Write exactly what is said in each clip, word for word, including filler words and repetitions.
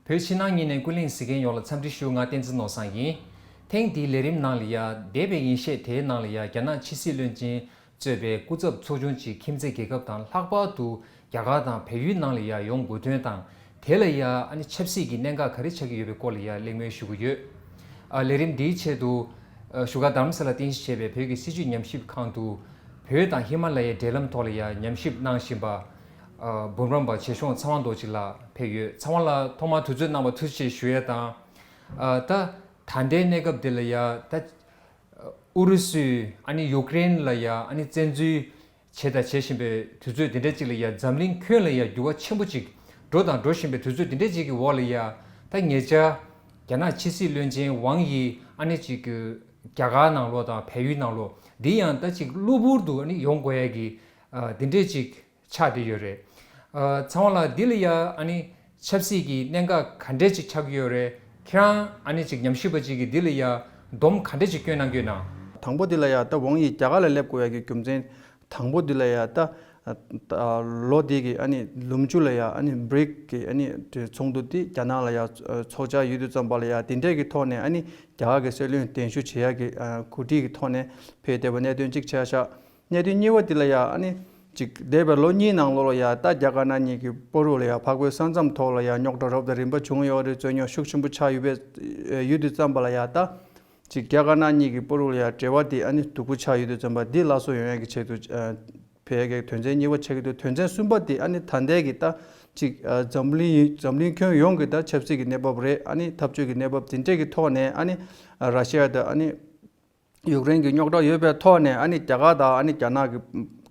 བོད་ཕྱི་ནང་གཉིས་ནས་ཀུན་གླེང་གཟིགས་མཁན་ཡོངས་ལ་འཚམས་འདྲི་ཞུ། ང་བསྟན་འཛིན་ནོར་བཟང་ཡིན། ཐེངས་འདིའི་ལས་རིམ་ནང་ལ་ཡ་འདས་པའི་ཉིན་ཤས་དེའི་ནང་ལ་ཡ་རྒྱ་ནག་ཕྱི་སྲིད་བློན་ཆེན་གཙོས་པའི་སྐུ་ཚབ་ཚོགས་ཆུང་གཅིག་ཁྱིམ་མཚེས་རྒྱལ་ཁབ་དང་ལྷག་པར་དུ་རྒྱ་གར་དང་བལ་ཡུལ་ནང་ལ་ཡ་ཡོང་དགོས་དོན་དང་། དེ་ལ་ཡ་ཨ་ནི་ཆབ་སྲིད་ཀྱི་གནད་འགག་ག་རེ་ཆགས་ཀྱི་ཡོད་པའི་སྐོར་ལ་ཡ་གླེང་མོལ་ཞུ་གི་ཡོད། ཨ་ལས་རིམ་འདིའི་ཆེད་དུ་ཨ་བཞུགས་སྒར་རྡ་རམ་ས་ལ་རྟེན་གཞི་བྱས་པའི་བོད་ཀྱི་སྲིད་བྱུས་ཉམས་ཞིབ་ཁང་དུ་བོད་དང་ཧི་མ་ལ་ཡའི་འབྲེལ་ལམ་ཐོག་ལ་ཡ་ཉམས་ཞིབ་གནང་བཞིན་པ། ཨ་འབུམ་རམས་པ་ཆེ་གཞུང་ཚེ་དབང་རྡོ་རྗེ་ལགས་ཕེབས་ཡོད། ཚེ་དབང་ལགས་ཐོག་མར་དུས་ཚོད་གནང་བར་ཐུགས་རྗེ་ཆེ་ཞུ་ཡས་དང་། ཨ་ད་ད་ལྟའི་གནས་སྐབས་འདི་ལ་ཡ་ད་ཨུ་རུ་སུས་ཨ་ནི་ཡུཀ་རེན་ལ་ཡ་ཨ་ནི་བཙན་འཛུལ་བྱས་དང་བྱེད་བཞིན་པའི་དུས་ཚོད་འདི་འདྲ་ཅིག་ལ་ཡ་འཛམ་གླིང་ཁྱོན་ལ་ཡ་འགྱུར་བ་ཆེན་པོ་ཅིག་འགྲོ་དང་འགྲོ་བཞིན་པའི་དུས་ཚོད་འདི་འདྲ་ཅིག་གི་འོག་ལ་ཡ་ད་ཉེ་ཆར་རྒྱ་ནག་ཕྱི་སྲིད་བློན་ཆེན་ཝང་ཡི་ཨ་ནི་ཅིག་གི་རྒྱ་གར་ནང་ལོགས་དང་བལ་ཡུལ་ནང་ལོགས་འདི་ཡང་ད་ཅིག་གློ་བུར་དུ་ཨ་ནི་ཡོང་དགོས་ཡ་གི་ཨ་འདི་འདྲས་ཅིག་ཆགས་བསྡད་ཡོད་རེད། ཨ་ཚེ་དབང་ལགས་འདི་ལ་ཡ་ཨ་ནི་ཆབ་སྲིད་ཀྱི་གནད་འགག་ག་འདྲས་ཅིག་ཆགས་ཀྱི་ཡོད་རེད། ཁྱེད་རང་ཨ་ནི་ཅིག་ཉམས་ཞིབ་པ་ཅིག་གིས་འདི་ལ་ཡ་སྡོམ་ག་འདྲས་ཅིག་སྐྱོན་གནང་གི་ཡོད་ན། དང་པོ་འདི་ལ་ཡ་ད་ཝང་ཡི་རྒྱ་གར་ལ་སླེབས་དགོས་ཡ་གི་རྒྱུ་མཚན་དང་པོ་འདི་ལ་ཡ་ད་ཨ་ད་ལོ་འདི་གི་ཨ་ནི་ལོ་མཇུག་ལ་ཡ་ཨ་ནི་བྷི་རིག་གི་ཨ་ནི་དེ་ཚོགས་འདུ་འདི་རྒྱ་ནག་ལ་ཡ་ཚོགས་འཆར་ཡོད་དུས་ཙམ་པ་ལ་ཡ་དེ་འདྲས་ཀྱི་ཐོག་ནས་ཨ་ནི་རྒྱ་གར་གྱི་སྲིད་བློན་གདན་ཞུ་བྱེད་ཡ་གི་ཨ་གོ་སྒྲིག་གི་ཐོག་ནས་ཕེབས་བསྡད་པ་གནད་དོན་གཅིག་ཆགས་ཤག་གནད་དོན་གཉིས་པ་འདི་ལ་ཡ་ཨ་ནི་ཅིག་འདས་པའི་ལོ་གཉིས་ནང་ལོགས་ལ་ཡ་ད་རྒྱ་དཀར་ནག་གཉིས་ཀྱི་བར་དུ་ལ་ཡ་འཕགས་པའི་ས་མཚམས་ཐོག་ལ་ཡ་རྙོག་དྲ་རབ་དང་རིམ་པ་བྱུང་ཡོད་རེད། རྩོད་རྙོག་ཤུགས་ཆེན་པོ་ཆགས་ཡོད་པའི་ཡོད་དུས་ཙམ་པ་ལ་ཡ་ད་ཅིག་རྒྱ་དཀར་ནག་གཉིས་ཀྱི་བར་དུ་ལ་ཡ་འབྲེལ་བ་འདི་ཨ་ནི་སྡུག་པོ་ཆགས་ཡོད་དུས་ཙམ་པ་འདི་སླར་གསོ་ཡོང་ཡ་གི་ཆེད་དུ་ཕེབས་ཡ་གི་དོན་ཚན་གཉིས་པ་ཆགས་ཀྱི་འདུག་དོན་ཚན་གསུམ་པ་འདི་ཨ་ནི་ད་ལྟའི་གི་ད་ཅིག་འཛམ་གླིང་འཛམ་གླིང་ཁྱོན་ཡོངས་ཀྱི་ད་ཆབ་སྲིད་ཀྱི་གནས་བབ་རེད། ཨ་ནི་འཐབ་ཇུས་ཀྱི་གནས་བབ་འདི་འདྲས་ཀྱི་ཐོག་ནས་ཨ་ནི་ར་ཤི་ཡ་དང་ཨ་ནི། ཡུཀ་རེན་གྱི་རྙོག་དྲ་ཡོད་པའི་ཐོག་ནས་ཨ་ནི་རྒྱ་གར་དང་ཨ་ནི་རྒྱ་ནག་གི་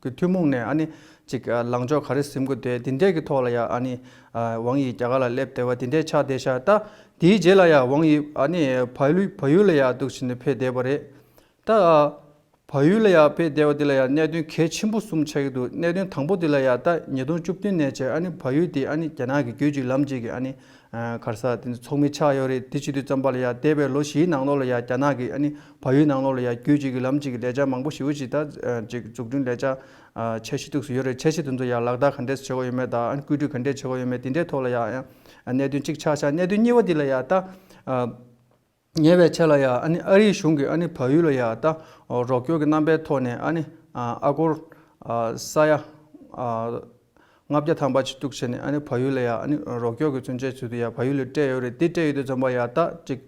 གི་ཐུན་མོང་ནས་ཨ་ནི་ཅིག་ལངས་ཕྱོགས་ག་རེ་ཟིན་དགོས་དེ་དེ་འདྲས་ཀྱི་ཐོག་ལ་ཡ་ཨ་ནི་ཝང་ཡི་རྒྱ་གར་ལ་སླེབས་བསྡད་པ་དེ་འདྲས་ཆགས་བསྡད་ཤག་ད་དེའི་རྗེས་ལ་ཡ་ཝང་ཡི་ཨ་ནི་བལ་ཡུལ་བལ་ཡུལ་ལ་ཡ་འདུག་བྱས་ནས་ཕེབས་བསྡད་པ་རེད། ད་བལ་ཡུལ་ལ་ཡ་ཕེབས་བསྡད་པ་དེ་ལ་ཡ་གནད་དོན་གལ་ཆེན་པོ་གསུམ་ཆགས་ཀྱི་འདུག་གནད་དོན་དང་པོ་དེ་ལ་ཡ་ད་ཉིས་སྟོང་བཅུ་བདུན་ནས་བྱས་ཨ་ནི་བལ་ཡུལ་དེ་ཨ་ནི་རྒྱ་ནག་གི་བརྒྱུད་ཀྱི་ལམ་གཅིག་གི་ཨ་ནི། ག་རེ་ཟེར་དེ་ཚོགས་མི་ཆགས་ཡོད་རེད། དེ་བྱེད་དུས་ཙམ་པ་ལ་ཡ་འདས་པའི་ལོ་བཞིའི་ནང་ལོགས་ལ་ཡ་རྒྱ་ནག་གི་ཨ་ནི་བལ་ཡུལ་ནང་ལོགས་ལ་ཡ་བརྒྱུད་ཅིག་གི་ལམ་གཅིག་གི་ལས་འཆར་མང་པོ་ཞེ་པོ་ཅིག་ད་ཅིག་འཛུགས་སྐྲུན་ལས་འཆར་འཆར་གཞི་འདུག་སེ་ཡོད་རེད། འཆར་གཞི་དེ་ཚོ་ཡ་ལག་བསྟར་ག་འདྲས་བྱེད་དགོས་ཡོད་མེད་དང་ཨ་ནི་བཀོད་སྒྲིག་ག་འདྲས་བྱེད་དགོས་ཡོད་མེད་དེ་འདྲའི་ཐོག་ལ་ཡ་གནད་དོན་གཅིག་ཆགས་ཤག་གནད་དོན་གཉིས་པ་དེ་ལ་ཡ་ད། ཉེ་བའི་ཆར་ལ་ཡ་ཨ་ནི་ཨ་རིའི་གཞུང་གིས་ཨ་ནི་བལ་ཡུལ་ལ་ཡ་ད་རོགས་སྐྱོར་གྱི་རྣམ་པའི་ཐོག་ནས་ཨ་ནི་ཨ་སྒོར་ས་ཡ་ལྔ་བརྒྱ་ཐམ་པ་ཅིག་གཏུགས་བྱས་ནས་ཨ་ནི་བལ་ཡུལ་ལ་ཡ་ཨ་ནི་རོགས་སྐྱོར་གྱི་མཚོན་ཆའི་ཚུལ་དུ་ཡ་བལ་ཡུལ་ལ་སྤྲད་ཡོད་རེད། འདི་སྤྲད་ཡོད་དུས་ཙམ་པ་ཡ་ད་ཅིག་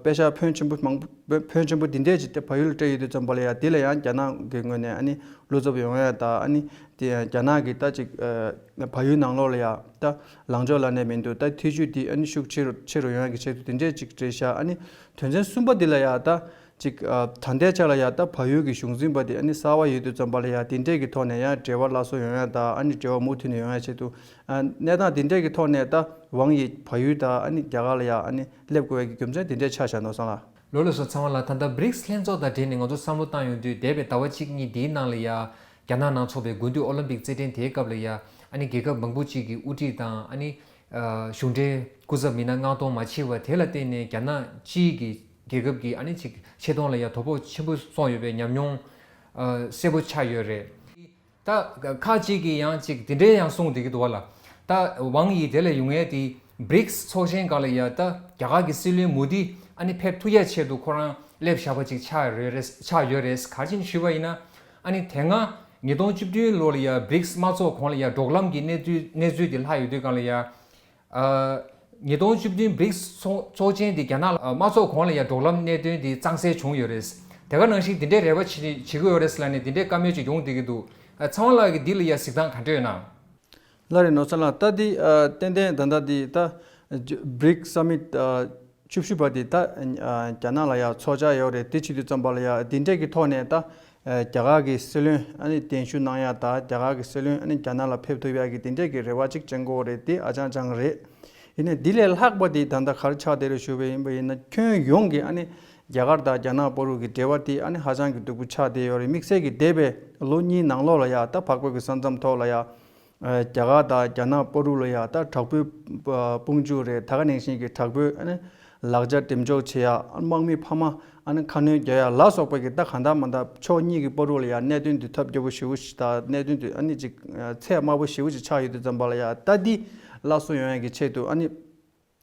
པེ་ཤག་ཕོན་ཆེན་པོ་མང་པོ་ཕོན་ཆེན་པོ་འདི་འདྲས་ཅིག་བལ་ཡུལ་ལ་སྤྲད་ཡོད་དུས་ཙམ་པ་ལ་ཡ་འདི་ལ་ཡང་རྒྱ་ནག་གི་ངོས་ནས་ཨ་ནི་བློ་འཚབ་ཡོང་ཡ་ད་ཨ་ནི། དེ་ཡང་རྒྱ་ནག་གི་ད་ཅིག་ཨ་བལ་ཡུལ་ནང་ལོགས་ལ་ཡ་ད་ལངས་ཕྱོགས་ལབ་ནས་མི་འདུག་ད་ཐེ་ཇུས་དེ་ཨ་ནི་ཤུགས་ཆེ་རུ་ཆེ་རུ་ཡོང་ཡ་གི་ཆེད་དུ་དེ་འདྲས་ཅིག་རེད་ཤག་ཨ་ནི་དོན་ཚན་གསུམ་པ་འདི་ལ་ཡ་ད་ཅིག་ཨ་ད་ལྟའི་ཆ་ལ་ཡ་ད་བལ་ཡུལ་གྱི་གཞུང་འཛིན་པ་དེ་ཨ་ནི་གསར་པ་ཡོད་དུས་ཙམ་པ་ལ་ཡ་དེ་འདྲས་ཀྱི་ཐོག་ནས་ཡང་འབྲེལ་བ་སླར་གསོ་ཡོང་ཡ་ད་ཨ་ནི་འབྲེལ་བ་མུ་མཐུད་ནས་ཡོང་ཡ་ཆེད་དུ་ཨ་གནས་སྟངས་དེ་འདྲས་ཀྱི་ཐོག་ནས་ད་ཝང་ཡི་བལ་ཡུལ་ད་ཨ་ནི་རྒྱ་གར་ལ་ཡ་ཨ་ནི་སླེབས་དགོས་ཡ་གི་རྒྱུ་མཚན་དེ་འདྲས་ཆགས་ཤག་ནོར་བཟང་ལགས། ལགས་སོ། ཚེ་དབང་ལགས། ད་ལྟ་བྷི་རིགས་ལྷན་ཚོགས་དང་འབྲེལ་ནས་ང་ཚོ་བསམ་བློ་བཏང་ཡོང་དུས་འདས་པའི་ཟླ་བ་གཅིག་གཉིས་འདིའི་ནང་ལ་ཡ་རྒྱ་ནག་ནང་འཚོགས་པའི་དགུན་དུས་ཨོ་ལིམ་པིག་རྩེད་འགྲན་དེའི་སྐབས་ལ་ཡ་ཨ་ནི་རྒྱལ་ཁབ་མང་པོ་ཅིག་གི་དབུ་ཁྲིད་དང་ཨ་ནི་གཞུང་འབྲེལ་སྐུ་ཚབ་མི་སྣ་མངགས་གཏོང་མ་བྱས་པ་དེ་ལ་བརྟེན་ནས་རྒྱ་ནག་སྤྱིའི་གི་རྒྱལ་ཁབ་ཀྱི་ཨ་ནི་ཅིག་ཆེ་མཐོང་ལ་ཡ་དོ་ཕོག་ཆེན་པོ་སོང་ཡོད་པའི་ཉམས་མྱོང་གསལ་པོ་ཆགས་ཡོད་རེད། ད་ཁག་ཅིག་གིས་ཡང་ཅིག་དེ་འདྲའི་ཡང་གསུངས་བསྡད་ཀྱི་འདུག་བ་ལ། ད་ཝང་ཡི་དེ་ལ་ཡོང་ཡས་དེ་བྷི་རིགས་ཚོགས་ཆེན་སྒང་ལ་ཡ་ད་རྒྱ་གར་གྱི་སྲིད་བློན་མོ་དི་ཨ་ནི་ཕེབས་ཐུབ་ཡས་ཆེད་དུ་ཁོ་རང་སླེབས་བཞག་པ་ཅིག་ཆགས་ཡོད་རེད། ཆགས་ཡོད་རེད། ག་རེ་བྱས་ནས་ཞུས་པ་ཡིན་ན་ཨ་ནི་དེ་སྔ་ཉིས་སྟོང་བཅུ་བདུན་ལོ་ལ་ཡ་བྷི་རིགས་དམག་ཚོགས་གོང་ལ་ཡ་འབྲོག་ལམ་གྱི་གནས་ཚུལ་གནས་ཚུལ་དེ་ལྷག་ཡོད་དུས་སྒང་ལ་ཡ། ཨ་ཉིས་སྟོང་བཅུ་བདུན་བྷི་རིགས་ཚོགས་ཚོགས་ཆེན་དེ་རྒྱ་ནག་ལ་དམག་ཚོགས་གོང་ལ་ཡ་འབྲོག་ལམ་གནད་དོན་དེ་གཙང་སེལ་བྱུང་ཡོད་རེད། དེ་ག་ནང་བཞིན་དེ་འདྲའི་རེ་བ་བྱེད་བྱེད་ཀྱི་ཡོད་རེད་ལབ་ནས་དེ་འདྲའི་བཀའ་མོལ་ཅིག་ཡོང་བསྡད་ཀྱི་འདུག་ཨ་ཚེ་དབང་ལགས་ཀྱིས་འདི་ལ་ཡ་གཟིགས་སྟངས་ག་འདྲ་ཡོད་ན། ལགས་རེད་ནོར་བཟང་ལགས། ད་འདི་ཨ་ཏན་ཏན་ད་ལྟ་འདི་ད་བྷི་རིགས་སམ་མིཊ་ཨ་བཅུ་བཞི་པ་འདི་ད་ཨ་རྒྱ་ནག་ལ་ཡ་ཚོགས་བཅར་ཡོད་རེད། དེ་བྱེད་དུས་ཙམ་པ་ལ་ཡ་འདི་འདྲས་ཀྱི་ཐོག་ནས་ད། རྒྱ་གར་གྱི་སྲིད་བློན་ཨ་ནི་གདན་ཞུ་གནང་ཡ་དང་རྒྱ་གར་གྱི་སྲིད་བློན་ཨ་ནི་རྒྱ་ནག་ལ་ཕེབས་ཐུབ་ཡ་གི་དེ་འདྲས་ཀྱི་རེ་བ་ཅིག་བཅང་གི་ཡོད་རེད། དེ་ཨ་ཅང་ཅང་རེད། ཡིན་ནའི་དེ་ལས་ལྷག་པ་དེ་ད་ལྟ་ག་རེ་ཆགས་བསྡད་རེད་ཞུས་པ་ཡིན་པ་ཡིན་ན་ཁྱོན་ཡོངས་ཀྱི་ཨ་ནི་རྒྱ་གར་དང་རྒྱ་ནག་བར་དུ་གི་འབྲེལ་བ་དེ་ཨ་ནི་ཧ་ཅང་གི་སྡུག་པོ་ཆགས་བསྡད་ཡོད་རེད། དམིགས་བསལ་གྱི་འདས་པའི་ལོ་གཉིས་ནང་ལོགས་ལ་ཡ་ད་འཕགས་བོད་ཀྱི་ས་མཚམས་ཐོག་ལ་ཡ། རྒྱ་གར་དང་རྒྱ་ནག་བར་དུ་ལ་ཡ་ད་དྲག་པོའི་དཔུང་འཇུག་རེད། ད་ག་ནང་བཞིན་གྱི་དྲག་པོའི་ཨ་ནི་ལག་ཆ་འགྲེམས་འཇོག་བྱེད་ཡ། དམག་མི་ཕ་མ་ཨ་ནི་ཁ་སྣོན་རྒྱག་ཡ་ལ་སོགས་པ་གི་ད་གང་ལྟར་མ་ད་ཕྱོགས་གཉིས་ཀྱི་བར་དུ་ལ་ཡ་གནད་དོན་འདི་ཐབས་སྐྱོ་པོ་ཞེ་པོ་ཞིག་དང་གནད་དོན་འདི་ཨ་ནི་ཅིག་ཚད་དམའ་པོ་ཞེ་པོ་ཞིག་ཆགས་ཡོད་དུས་ཙམ་པ་ལ་ཡ་ད་འདི་སླར་གསོ་ཡོང་ཡ་གི་ཆེད་དུ་ཨ་ནི།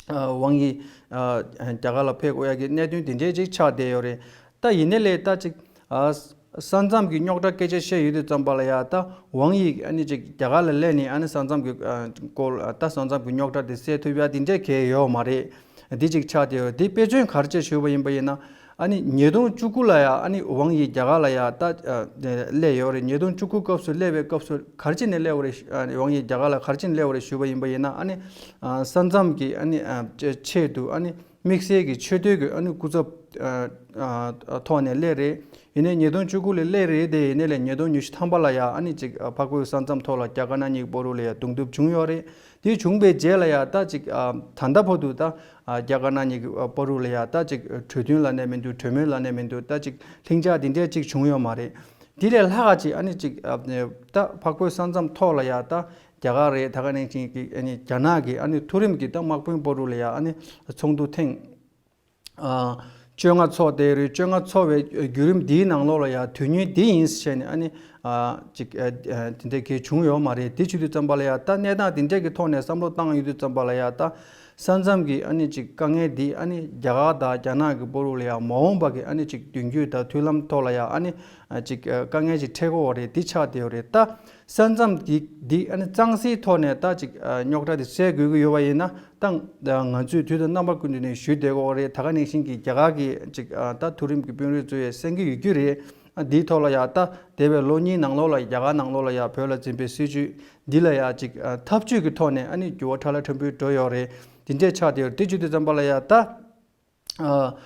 ཝང་ཡི་རྒྱ་གར་ལ་ཕེབས་དགོས་ཡ་གི་གནད་དོན་དེ་འདྲས་ཅིག་ཆགས་བསྡད་ཡོད་རེད། ད་ཡིན་ནའི་ལས་ད་ཅིག་ས་མཚམས་ཀྱི་རྙོག་དྲ་སྐད་ཆ་བཤད་ཡོད་དུས་ཙམ་པ་ལ་ཡ་ད་ཝང་ཡི་ཨ་ནི་ཅིག་རྒྱ་གར་ལ་སླེབས་ནས་ཨ་ནི་ས་མཚམས་ཀྱི་སྐོར་ད་ས་མཚམས་ཀྱི་རྙོག་དྲ་དེ་སེལ་ཐུབ་ཡ་དེ་འདྲས་གལ་ཡོད་མ་རེད། འདི་ཅིག་ཆགས་བསྡད་ཡོད། འདི་དཔེ་མཚོན་ག་རེ་བྱས་ཞུས་པ་ཡིན་པ་ཡིན་ན། ཨ་ནི་ཉིས་སྟོང་བཅུ་དགུ་ལ་ཡ་ཨ་ནི་ཝང་ཡི་རྒྱ་གར་ལ་ཡ་ད་སླེབས་ཡོད་རེད། ཉིས་སྟོང་བཅུ་དགུ་སྐབས་སུ་སླེབས་པའི་སྐབས་སུ་ག་རེ་བྱས་ནས་སླེབས་པ་རེད། ཝང་ཡི་རྒྱ་གར་ལ་ག་རེ་བྱས་ནས་སླེབས་པ་རེད་ཞུས་པ་ཡིན་པ་ཡིན་ན། ཨ་ནི་ས་མཚམས་ཀྱི་ཨ་ནི་ཆེད་དུ་ཨ་ནི་དམིགས་བསལ་གྱི་ཆེས་མཐོའི་གི་ཨ་ནི་སྐུ་ཚབ་ཐོག་ནས་སླེབས་རེད། ཡིན་ནའི་ཉིས་སྟོང་བཅུ་དགུ་ལ་སླེབས་རེད་དེ། ཡིན་ནའི་ལས་ཉིས་སྟོང་ཉི་ཤུ་ཐམ་པ་ལ་ཡ་ཨ་ནི་ཅིག་འཕགས་བོད་ས་མཚམས་ཐོག་ལ་རྒྱ་དཀར་ནག་གཉིས་ཀྱི་བར་དུ་ལ་ཡ་གདོང་ཐུག་བྱུང་ཡོད་རེད། དེ་བྱུང་བའི་རྗེས་ལ་ཡ་ད་ཅིག་ད་ལྟ་བར་དུ་ད་རྒྱ་དཀར་ནག་གཉིས་ཀྱི་བར་དུ་ལ་ཡ་ད་ཅིག་གྲོས་མཐུན་ལབ་ནའི་མི་འདུག་གྲོས་མོལ་ལབ་ནའི་མི་འདུག་ད་ཅིག་ལྷིང་འཇགས་འདི་འདྲས་ཅིག་བྱུང་ཡོད་མ་རེད། དེ་ལས་ལྷག་ཅིག་ཨ་ནི་ཅིག་ད་འཕགས་བོད་ས་མཚམས་ཐོག་ལ་ཡ་ད་རྒྱ་གར་རེད། ད་ག་ནང་བཞིན་གྱི་ཨ་ནི་རྒྱ་ནག་གི་ཨ་ནི་མཐོ་རིམ་གྱི་ད་དམག་དཔོན་བར་དུ་ལ་ཡ་ཨ་ནི་ཚོགས་འདུ་ཐེངས་བཅོ་ལྔ་ཚོགས་བསྡད་རེད། བཅོ་ལྔ་ཚོགས་པའི་བརྒྱུད་རིམ་འདིའི་ནང་ལོགས་ལ་ཡ་དུས་ཡུན་འདི་ཡིན་ཟེར་ནས་ཨ་ནི་ཅིག་དེ་འདྲས་གལ་བྱུང་ཡོད་མ་རེད། དེ་བྱེད་དུས་ཙམ་པ་ལ་ཡ་ད་གནས་སྟངས་དེ་འདྲས་ཀྱི་ཐོག་ནས་བསམ་བློ་བཏང་ཡོད་དུས་ཙམ་པ་ལ་ཡ་ད་ས་མཚམས་ཀྱི་ཨ་ནི་ཅིག་དཀའ་ངལ་འདི་ཨ་ནི་རྒྱ་གར་དང་རྒྱ་ནག་གི་བར་དུ་ལ་ཡ་མ་འོངས་པ་གི་ཨ་ནི་ཅིག་མདུན་སྐྱོད་དང་མཐུན་ལམ་ཐོག་ལ་ཡ་ཨ་ནི་ཅིག་དཀའ་ངལ་ཅིག་འཕྲད་ཀྱི་ཡོད་རེད། འདི་ཆགས་བསྡད་ཡོད་རེད། ད་ས་མཚམས་འདི་འདི་ཨ་ནི་གཙང་སེལ་ཐོག་ནས་ད་ཅིག་རྙོག་དྲ་འདི་སེལ་དགོས་ཀྱི་ཡོད་པ་ཡིན་ན། ད་ང་ཚོས་དུས་དང་རྣམ་པ་ཀུན་ཏུ་ནས་ཞུས་བསྡད་ཀྱི་ཡོད་རེད། ད་ག་ནང་བཞིན་གྱི་རྒྱ་གར་གྱི་ཅིག་ད་མཐོ་རིམ་གྱི་དཔོན་རིགས་ཚོས་གསན་གྱི་ཡོད་རྒྱུ་རེད། འདིའི་ཐོག་ལ་ཡ་ད་འདས་པའི་ལོ་གཉིས་ནང་ལོགས་ལ་རྒྱ་གར་ནང་ལོགས་ལ་ཡ་བོད་ལ་འཛིན་པའི་སྲིད་བྱུས་འདི་ལ་ཡ་ཅིག་འཐབ་ཇུས་ཀྱི་ཐོག་ནས་ཨ་ནི་འགྱུར་བ་ཕྲ་ལ་ཕྲན་བུ་འགྲོ་ཡོད་རེད། འདི་འདྲས་ཆགས་བསྡད་ཡོད་རེད། དེ་བྱེད་དུས་ཙམ་པ་ལ་ཡ་ད། ཨ།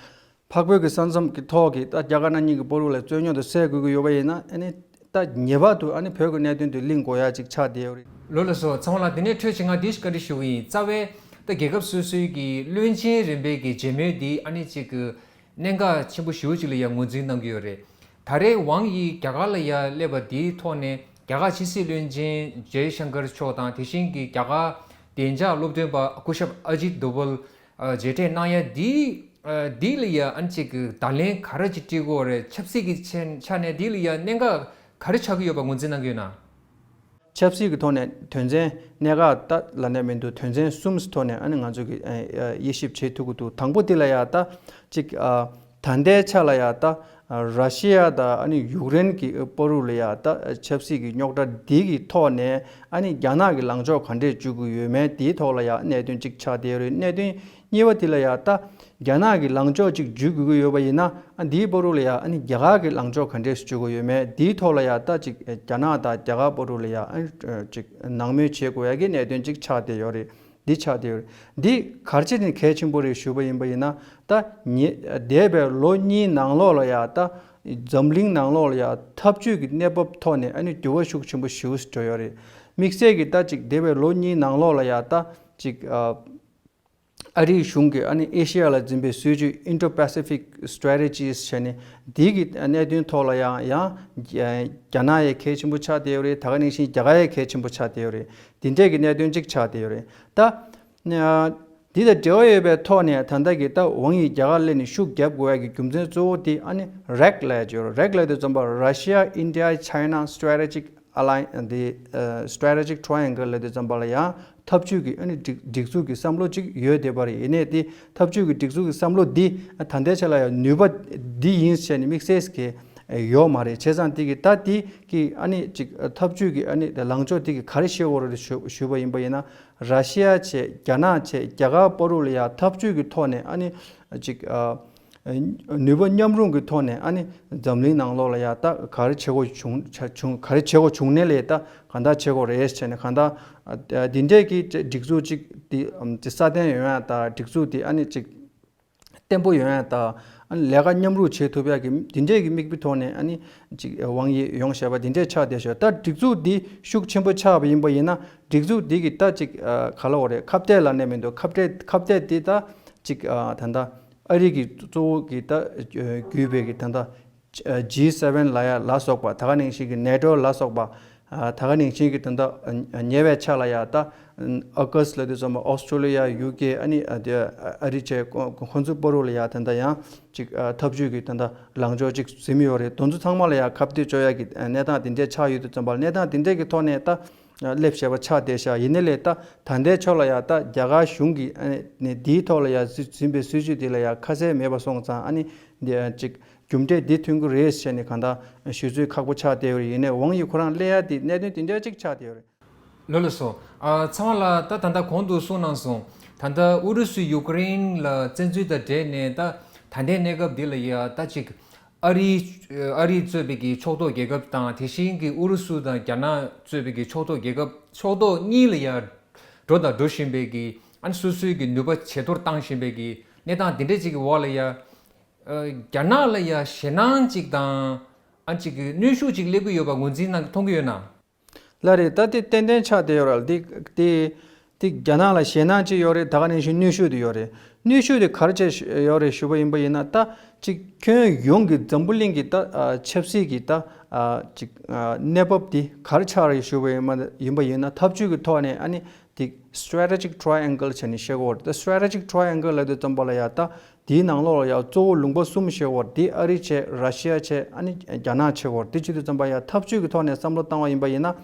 འཕགས་བོད་ཀྱི་ས་མཚམས་ཀྱི་ཐོག་གི་ད་རྒྱ་དཀར་ནག་གཉིས་ཀྱི་བར་དུ་ལ་རྩོད་རྙོག་དེ་སེལ་དགོས་ཀྱི་ཡོད་པ་ཡིན་ན། ཨ་ནི་ད་ངེས་པར་དུ་ཨ་ནི་བོད་ཀྱི་གནད་དོན་དེ་གླེང་དགོས་ཡ་ཅིག་ཆགས་བསྡད་ཡོད་རེད། ལགས་ལགས་སོ། ཚང་མ་ལ་འདི་ནས་འཕྲོས་བྱེད་ང་འདི་ཞིག་བཀའ་འདྲི་ཞུ་གི་ཡིན། རྩ་བའི་ད་རྒྱལ་ཁབ་སོ་སོའི་གི་བློན་ཆེན་རིམ་པའི་གི་མཇལ་མོལ་འདི་ཨ་ནི་ཅིག་གི་གནད་འགག་ཆེན་པོ་ཞེ་པོ་ཅིག་ལ་ཡ་ངོས་འཛིན་གནང་གི་ཡོད་རེད། ད་རེས་ཝང་ཡི་རྒྱ་གར་ལ་ཡ་སླེབས་པ་འདིའི་ཐོག་ནས་རྒྱ་གར་ཕྱི་སྲིད་བློན་ཆེན་ཇེ་ཤང་ཀར་མཆོག་དང་། དེ་བཞིན་གྱི་རྒྱ་གར་བདེ་འཇགས་སློབ་སྟོན་པ་སྐུ་ཞབས་ཨ་ཇིད་དོ་བལ་མཇལ་འཕྲད་གནང་ཡ་འདི། འདི་ལ་ཡ་ཨ་ནི་ཅིག་གི་བརྡ་ལན་ག་རེ་ཅིག་སྤྲད་དགོས་རེད། ཆབ་སྲིད་ཀྱི་ཆ་ནས་འདི་ལ་ཡ་གནད་འགག་ག་རེ་ཆགས་ཀྱི་ཡོད་པ་ངོས་འཛིན་གནང་གི་ཡོད་ན། ཆབ་སྲིད་ཀྱི་ཐོག་ནས་དོན་ཚན་གནད་འགག་ད་ལབ་ནས་མི་འདུག་དོན་ཚན་གསུམ་ཐོག་ནས་ཨ་ནི་ང་ཚོ་གི་དབྱེ་ཞིབ་བྱེད་ཐུབ་ཀྱི་འདུག་དང་པོ་དེ་ལ་ཡ་ད་ཅིག་ད་ལྟའི་ཆ་ལ་ཡ་ད་ར་ཤི་ཡ་དང་ཨ་ནི་ཡུཀ་རེན་གྱི་བར་དུ་ལ་ཡ་ད་ཆབ་སྲིད་ཀྱི་རྙོག་དྲ་འདི་གི་ཐོག་ནས་ཨ་ནི་རྒྱ་ནག་གི་ལངས་ཕྱོགས་ག་འདྲས་འཇུག་གི་ཡོད་མེད་དེའི་ཐོག་ལ་ཡ་གནད་དོན་གཅིག་ཆགས་བསྡད་ཡོད་རེད། གནད་དོན་གཉིས་པ་དེ་ལ་ཡ་ད་རྒྱ་ནག་གི་ལངས་ཕྱོགས་གཅིག་འཇུག་དགོས་ཀྱི་ཡོད་པ་ཡིན་ན། ཨ་འདིའི་བར་དུ་ལ་ཡ་ཨ་ནི་རྒྱ་གར་གྱི་ལངས་ཕྱོགས་ག་འདྲས་སུ་འཇུག་དགོས་ཡོད་མེད་དེའི་ཐོག་ལ་ཡ་ད་ཅིག་རྒྱ་ནག་དང་རྒྱ་གར་བར་དུ་ལ་ཡ་ཨ་ཅིག་ནང་མོལ་བྱེད་དགོས་ཡ་གི་གནད་དོན་གཅིག་ཆགས་བསྡད་ཡོད་རེད། འདི་ཆགས་བསྡད་ཡོད་རེད། འདི་ག་རེ་བྱས་ནས་གལ་ཆེན་པོ་རེད་ཞུས་པ་ཡིན་པ་ཡིན་ན། ད་ཉེ་འདས་པའི་ལོ་གཉིས་ནང་ལོགས་ལ་ཡ་ད་འཛམ་གླིང་ནང་ལོགས་ལ་ཡ་འཐབ་ཇུས་ཀྱི་གནས་བབ་ཐོག་ནས་ཨ་ནི་འགྱུར་བ་ཤུགས་ཆེན་པོ་ཞེ་པོ་འགྲོ་ཡོད་རེད། དམིགས་བསལ་གྱི་ད་ཅིག་འདས་པའི་ལོ་གཉིས་ནང་ལོགས་ལ་ཡ་ད་ཅིག་ཨ། ཨ་རིའི་གཞུང་གིས་ཨ་ནི་ཨེ་ཤི་ཡ་ལ་འཛིན་པའི་སྲིད་བྱུས་Indo-Pacific Strategies བྱས་ནས། འདི་གི་གནད་དོན་ཐོག་ལ་ཡང་ཡང་རྒྱ་ནག་ཡང་གལ་ཆེན་པོ་ཆགས་བསྡད་ཡོད་རེད། ད་ག་ནང་བཞིན་རྒྱ་གར་ཡང་གལ་ཆེན་པོ་ཆགས་བསྡད་ཡོད་རེད། འདི་འདྲས་ཀྱི་གནད་དོན་གཅིག་ཆགས་བསྡད་ཡོད་རེད། ད་འདི་དང་འབྲེལ་བ་ཡོད་པའི་ཐོག་ནས་ད་ལྟ་གི་ད་ཝང་ཡི་རྒྱ་གར་སླེབས་ནས་ཤུགས་རྒྱབ་དགོས་ཡ་གི་རྒྱུ་མཚན་གཙོ་བོ་དེ་ཨ་ནི་རེག་ལབ་ཡ་ཅིག་ཡོད་རེད། རེག་ལབ་དུས་ཙམ་པ་Russia India China Strategic Alliance འདི་Strategic Triangle ལབ་དུས་ཙམ་པ་ལ་ཡང་འཐབ་ཇུས་ཀྱི་ཨ་ནི་སྒྲིག་སྒྲིག་འཛུགས་ཀྱི་བསམ་བློ་ཅིག་ཡོད་བསྡད་པ་རེད། ཡིན་ནའི་དེ་འཐབ་ཇུས་ཀྱི་སྒྲིག་འཛུགས་ཀྱི་བསམ་བློ་འདི་ད་ལྟའི་ཆ་ལ་ཡང་ནུས་པ་འདི་ཡིན་ཟེར་ནས་དམིགས་བསལ་གྱི་ཡོད་མ་རེད། བྱས་ཙང་དེ་གི་ད་དེ་གི་ཨ་ནི་ཅིག་འཐབ་ཇུས་ཀྱི་ཨ་ནི་ལངས་ཕྱོགས་དེ་གི་ག་རེ་ཤེས་དགོས་རེད་ཞུ་ཞུས་པ་ཡིན་པ་ཡིན་ན། ར་ཤི་ཡ་བྱས། རྒྱ་ནག་བྱས། རྒྱ་གར་བར་དུ་ལ་ཡང་འཐབ་ཇུས་ཀྱི་ཐོག་ནས་ཨ་ནི་ཅིག་ཨ། ནུས་པ་མཉམ་རུབ་ཀྱི་ཐོག་ནས་ཨ་ནི་འཛམ་གླིང་ནང་ལོགས་ལ་ཡ་ད་ག་རེ་བྱེད་དགོས་བྱུང་བྱུང་ག་རེ་བྱེད་དགོས་བྱུང་ནའི་ལས་ད་གང་ལྟར་བྱེད་དགོས་རེད་བྱས་ནས། གང་ལྟར་འདི་འདྲས་ཀྱི་སྒྲིག་འཛུགས་ཅིག་འདི་འདི་སྲ་བརྟན་ཡོང་ཡ་ད་སྒྲིག་འཛུགས་འདི་ཨ་ནི་ཅིག་བརྟན་པོ་ཡོང་ཡ་ད་ཨ་ནི་ལས་ཀ་མཉམ་རུབ་བྱེད་ཐུབ་ཡ་གི་འདི་འདྲས་ཀྱི་མིག་དཔེ་ཐོག་ནས་ཨ་ནི་ཅིག་ཝང་ཡི་ཡོང་བཞག་པ་འདི་འདྲས་ཆགས་བསྡད་ཤག་ད་སྒྲིག་འཛུགས་འདི་ཤུགས་ཆེན་པོ་ཆགས་པ་ཡིན་པ་ཡིན་ན། སྒྲིག་འཛུགས་འདི་གི་ད་ཅིག་ག་ལ་འོ་རེད། ཁ་གཏད་ལབ་ནས་མི་འདུག་ཁ་གཏད་ཁ་གཏད་འདི་ད་ཅིག་ད་ལྟ་ཨ་རི་གི་གཙོ་བོ་གི་ད་བརྒྱུད་པའི་གི་ད་ལྟ་ཇི་སེ་ཝེན་ལ་ཡ་ལ་སོགས་པ། ད་ག་ནང་བཞིན་གྱི་ནེ་ཊོ་ལ་སོགས་པ། ད་ག་ནང་བཞིན་གྱི་ད་ལྟ་ཉེ་བའི་ཆ་ལ་ཡ་ད་ཨ་ཀ་སི་ལབ་དུས་ཙམ་པ་ཨོ་སི་ཀྲོ་ལི་ཡ། ཡུ་ཀེ། ཨ་ནི་ཨ་རི་བཅས་ཁོ་ཚོའི་བར་དུ་ལ་ཡ་ད་ལྟ་ཡང་ཅིག་འཐབ་ཇུས་ཀྱི་ད་ལྟ་ལངས་ཕྱོགས་ཅིག་འཛིན་ཡོད་རེད། དེ་ཚོ་ཚང་མ་ལ་ཡ་ཁ་གཏད་གཅོག་ཡ་གི་གནས་སྟངས་དེ་འདྲས་ཆགས་ཡོད་དུས་ཙམ་པ་ལ། གནས་སྟངས་དེ་འདྲས་ཀྱི་ཐོག་ནས་ད་ སླེབས་བྱས་པ་ཆགས་བསྡད་ཤག་ཡིན་ནའི་ལས་ད་ད་ལྟའི་ཆ་ལ་ཡ་ད་རྒྱ་གར་གཞུང་གིས་ཨ་ནི་འདིའི་ཐོག་ལ་ཡ་འཛིན་པའི་སྲིད་བྱུས་འདི་ལ་ཡ་ཁ་གསལ་མེད་པ་སོང་ཙང་ཨ་ནི་འདི་ཅིག་རྒྱུ་འབྲས་འདི་ཐོན་གྱི་རེད་ཟེར་ནས་གང་ལྟར་ཞུ་ཚོད་ཁག་པོ་ཆགས་བསྡད་ཡོད་རེད། ཡིན་ནའི་ཝང་ཡི་ཁོ་རང་སླེབས་ཡ་དེ་གནད་དོན་དེ་འདྲ་ཅིག་ཆགས་བསྡད་ཡོད་རེད། ལགས་ལགས་སོ། ཨ་ཚང་མ་ལ་ད་ད་ལྟ་གོང་དུ་གསུངས་གནང་སོང་། ད་ལྟ་ཨུ་རུ་སུས་ཡུཀ་རེན་ལ་བཙན་འཛུལ་དང་འབྲེལ་ནས་ད་ད་ལྟའི་གནས་སྐབས་འདི་ལ་ཡ་ད་ཅིག་ཨ་རི་ཨ་རི་གཙོས་པའི་གི་ཕྱོགས་གཏོགས་རྒྱལ་ཁབ་དང་དེ་བཞིན་གྱི་ཨུ་རུ་སུ་དང་རྒྱ་ནག་གཙོས་པའི་གི་ཕྱོགས་གཏོགས་རྒྱལ་ཁབ་ཕྱོགས་གཏོགས་གཉིས་ལ་ཡ་འགྲོ་དང་འགྲོ་བཞིན་པའི་གི་ཨ་ནི་སོ་སོའི་གི་ནུས་པ་ཇེ་མཐོར་བཏང་བཞིན་པའི་གི་གནས་སྟངས་འདི་འདྲ་ཅིག་གི་འོག་ལ་ཡ་ཨ་རྒྱ་ནག་ལ་ཡ་ཞེད་སྣང་ཅིག་དང་ཨ་ཅིག་གི་གནོན་ཤུགས་ཅིག་སླེབས་ཀྱི་ཡོད་པ་ངོས་འཛིན་གནང་མཐོང་གི་ཡོད་ན། ལགས་རེད། ད་དེ་ཏན་ཏན་ཆགས་བསྡད་ཡོད་རེད། དེ་དེ་དེ་རྒྱ་ནག་ལ་ཞེད་སྣང་ཅིག་ཡོད་རེད། ད་ག་ནང་བཞིན་གནོན་ཤུགས་དེ་ཡོད་རེད། གནོན་ཤུགས་དེ་ག་རེ་བྱས་ཡོད་རེད་ཞུས་པ་ཡིན་པ་ཡིན་ན་ད་ཅིག་ཁྱོན་ཡོངས་ཀྱི་འཛམ་བུ་གླིང་གི་ད་ཨ་ཆབ་སྲིད་ཀྱི་ད་ཨ་ཅིག་ཨ་གནས་བབ་དེ་ག་རེ་ཆགས་རེད་ཞུས་པ་ཡིན་པ་ཡིན་པ་ཡིན་ན་འཐབ་ཇུས་ཀྱི་ཐོག་ནས་ཨ་ནི་དེ་strategic triangle་བྱས་ནས་བཤད་ཀྱི་ཡོད་རེད། ད་strategic triangle་ལབ་དུས་ཙམ་པ་ལ་ཡ་ད། དེའི་ནང་ལོགས་ལ་ཡང་གཙོ་བོ་ལུང་པ་གསུམ་བཤད་ཡོད་རེད། དེ་ཨ་རི་བྱས། ར་ཤི་ཡ་བྱས། ཨ་ནི་རྒྱ་ནག་བྱེད་ཡོད་རེད། དེ་བྱེད་དུས་ཙམ་པ་ཡང་འཐབ་ཇུས་ཀྱི་ཐོག་ནས་བསམ་བློ་བཏང་བ་ཡིན་པ་ཡིན་ན།